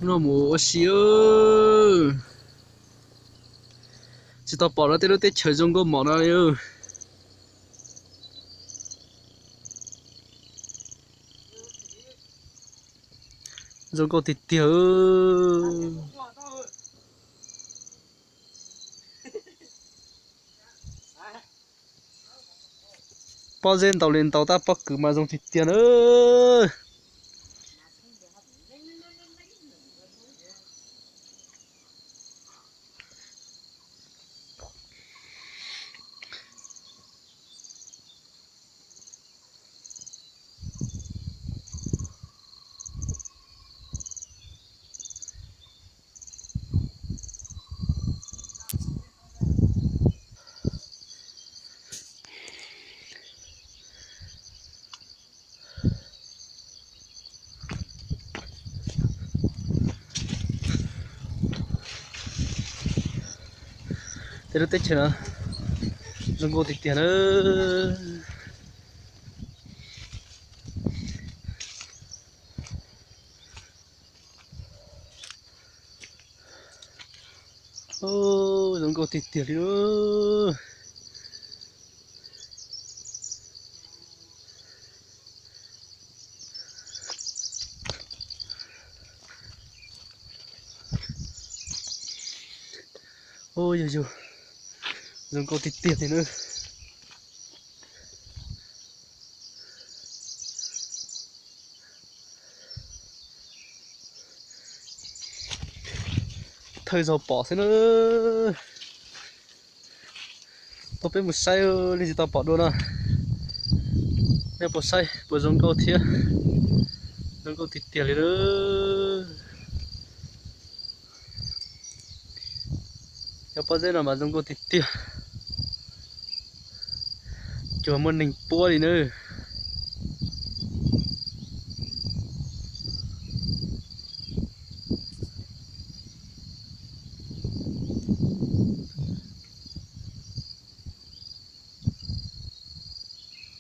No mus ua si, tsis tau pom no tej lub teb chaws zoo nkauj mom no li. Zoo nkauj tiag tiag. Pob zeb ntaus li ntaus tab pob kws mas zoo tiag tiag na. Tej lub teb chaws no zoo nkauj tiag tiag na. Zoo nkauj tiag tiag li. Yog yog, zoo nkauj tiag tiag li na. Thawj zaug pom xwb na. Tau peb mus saib, leej twg tsis tau pom dua no, nej puas saib puas zoo nkauj thiab? Zoo nkauj tiag tiag li lawm. Cov pob zeb no mas zoo nkauj tiag tiag. Cuag muaj neeg puab li na.